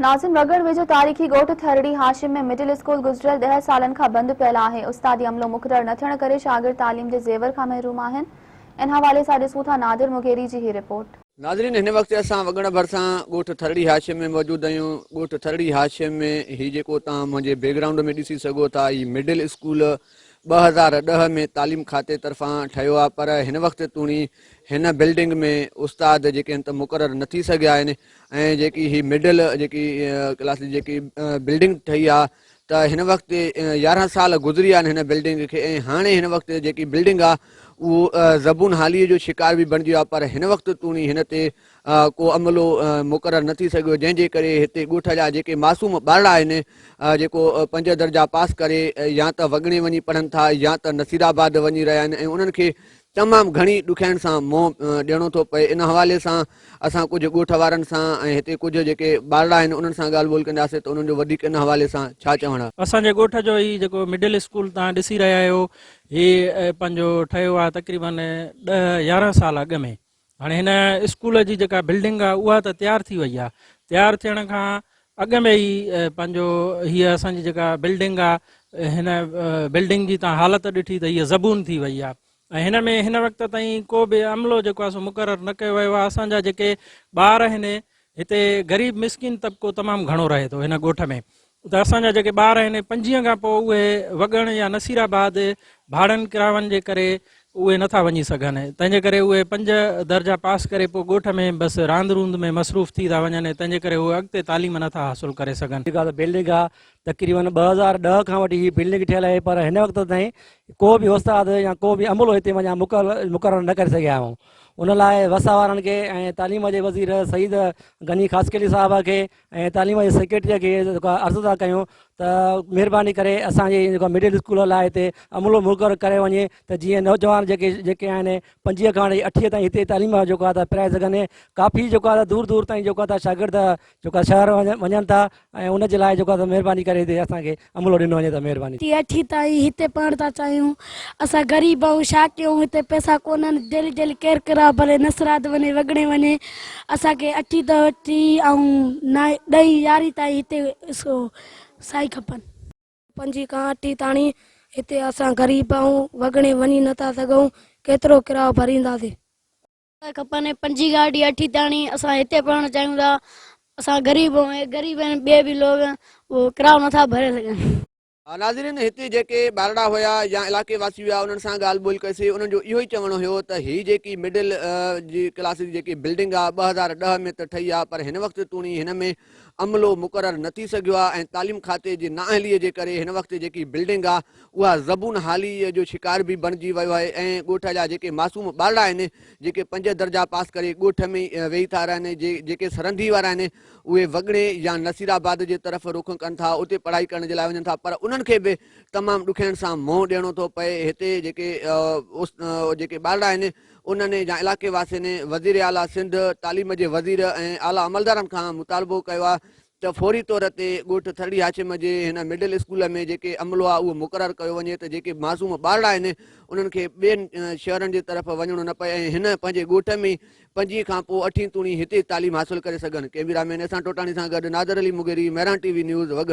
ناظم وڳڻ ويجهو تاريخي ڳوٺ ٿرڙي هاشم ۾ مڊل اسڪول گذريل ڏهه سالن کان بند پيل آهي، استادي عملو مقرر نه ٿيڻ ڪري شاگرد تعليم جي زيور کان محروم آهن، ان حوالي سان ڏسون ٿا نادر مغيري جي هي رپورٽ. ناظرين هن وقت اسان وڳڻ ڀرسان ڳوٺ ٿرڙي هاشم ۾ موجود آهيون، ڳوٺ ٿرڙي هاشم ۾ هي جيڪو توهان منهنجي بيڪ گرائونڊ ۾ ڏسي سگهو ٿا هي مڊل اسڪول 2010 ۾ تعليم کاتي طرفان ٺهيو آهي پر هن وقت توڻي هن بلڊنگ ۾ استاد جيڪي آهن ته مقرر نه ٿي سگهيا آهن ۽ جيڪي هي مڊل جيڪي ڪلاس جي جيڪي بلڊنگ ٺهي آ ته هن وقت 11 سال گذري ويا آهن هن بلڊنگ کي ۽ هاڻي هن وقت جيڪي بلڊنگ آ اهو زبون حالي جو شڪار به بڻجي ويو آ پر هن وقت توڻي هن تي ڪو عملو مقرر نه ٿي سگهيو جنهن جي ڪري هتي ڳوٺ جا جيڪي معصوم ٻارڙا آهن جيڪو پنج درجا پاس ڪري يا ته وڳڻي وڃي پڙهن ٿا يا ته نصير آباد وڃي رهيا آهن ۽ انهن کي تمام گهڻي ڏکيائين سان منهن ڏيڻو ٿو پئي ان حوالي سان اسان ڪجهه ڳوٺ وارن سان ۽ هتي ڪجهه جيڪي ٻارڙا آهن انهن سان ڳالهه ٻولهه ڪنداسين ته انهن جو وڌيڪ ان حوالي سان ڇا چوڻ آهي. اسان جي ڳوٺ جو هي جيڪو مڊل اسڪول توهان ڏسي رهيا آهيو هي پنهنجو ٺهيو آهي تقريبن ڏهه يارهن سال اڳ ۾ هاڻي هن اسڪول جي جيڪا بلڊنگ آهي اها ته تيار ٿي وئي آهي تيار ٿيڻ کان اڳ ۾ ئي پنهنجو هيء اسان جي جيڪا بلڊنگ آ هن بلڊنگ جي تان حالت ڏٺي ته هيء زبون ٿي وئي آ ۽ هن ۾ هن وقت تائين ڪو به عملو جيڪو آ سو مقرر نه ڪيو ويو آ اسان جا جيڪي ٻار آهن هتي غريب مسڪين طبقو تمام گهڻو رهي ٿو هن ڳوٺ ۾ ته اسان جا جيڪي ٻار آهن پنجينء کان پوء اهي وڳڻ يا نصير آباد ڀاڙن ڪراون جي ڪري اهي نٿا وڃي سگهن، تنهن جي ڪري اهي پنج درجا پاس ڪري پوء ڳوٺ ۾ بس راند روند ۾ مصروف ٿي ٿا وڃن ۽ تنهن جي ڪري اهي اڳتي تعليم نٿا حاصل ڪري سگهن. جيڪا بلڊنگ آ تقريبن 2010 کان وٺي هي بلڊنگ ٺهيل آهي پر هن وقت تائين ڪو به استاد يا ڪو به عملو هتي وڃان مقرر نه ڪري سگهيا آهيون ان لاء وسا وارن کي ۽ تعليم جي وزير سعيد غني خاصخيلي صاحب کي ۽ تعليم جي سيڪريٽري کي جيڪو عرض ٿا ڪيون ته مهرباني ڪري اسان جي جيڪو مڊل اسڪول لاء هتي عملو مقرر ڪري وڃي ته جيئن نوجوان جيڪي جيڪي آهن پنجيهه کان وٺي اٺيهه تائين هتي تعليم جيڪو آهي ته پرائي سگهن ڪافي جيڪو آهي دور دور تائين جيڪو آهي ته شاگرد جيڪو آهي شهر وڃن ٿا ۽ ان جي لاء جيڪو آهي ته مهرباني ڪري هتي اسان کي عملو ڏنو وڃي ته مهرباني. ٿي اٺين تائين هتي پڙهڻ ٿا چاهيون اسان غريب آهيون ڇا ڪيون هتي پئسا ڪونهن ڊيلي ڊيلي ڪير ڪرايو ڀري نصرآباد وڃي وڳڻي وڃي اسان کي اٺين ته اٺين ۽ نائين ڏهين يارهين تائين هتي سائين کپن. پنجين کان اٺين تاڻي هتي اسان غريب آهيون وڳڻي وڃي نٿا سگهون ڪيترو ڪرايو ڀرينداسين. کپن پنجين کان وٺي اٺين تاڻي اسان هتي پڙهڻ چاهيون ٿا اسان غريب آهيون ۽ غريب آهن ٻئي به لوگ اهو ڪرايو نٿا ڀري سگهن. ناظرين هتي جيڪي ٻارڙا هيا يا علائقي واسي هيا انهن سان ڳالهه ٻولهه ڪئي سي انهن جو اهو ئي چوڻ هيو ته هي جيڪي مڊل جي ڪلاس جي جيڪي بلڊنگ آ 2010 ۾ ته ٺهي آ پر هن وقت توڻي هن ۾ عملو مقرر نه ٿي سگهيو آ ۽ تعليم کاتي جي نااهلي جي ڪري هن وقت جيڪي بلڊنگ آ اها زبون حالي جو شڪار به بڻجي ويو آهي ۽ ڳوٺ جا جيڪي معصوم ٻارڙا آهن جيڪي پنج درجا پاس ڪري ڳوٺ ۾ ئي ويهي ٿا رهن جيڪي سرندي وارا آهن اهي وڳڻي يا نصير آباد جي طرف رخ ڪن ٿا اتي پڙهائي ڪرڻ جي لاء وڃن ٿا پر انهن کي به تمام ڏکيائين سان منهن ڏيڻو ٿو پئي هتي جيڪي جيڪي ٻارڙا آهن انهن يا علائقي واسين وزير اعليٰ سنڌ تعليم جي وزير ۽ اعليٰ عملدارن کان مطالبو ڪيو آهي ته فوري طور تي ڳوٺ ٿرڙي هاشم جي هن مڊل اسڪول ۾ جيڪي عملو آهي اهو مقرر ڪيو وڃي ته جيڪي معصوم ٻارڙا آهن انهن کي ٻين شهرن جي طرف وڃڻو نه پئي ۽ هن پنهنجي ڳوٺ ۾ پنجين کان پوء اٺين توڻي هتي تعليم حاصل ڪري سگهن. ڪئميرا مين احسان ٽوٽاڻي سان گڏ Nazir Ali Mugheri, Mehran T V news, Wagan.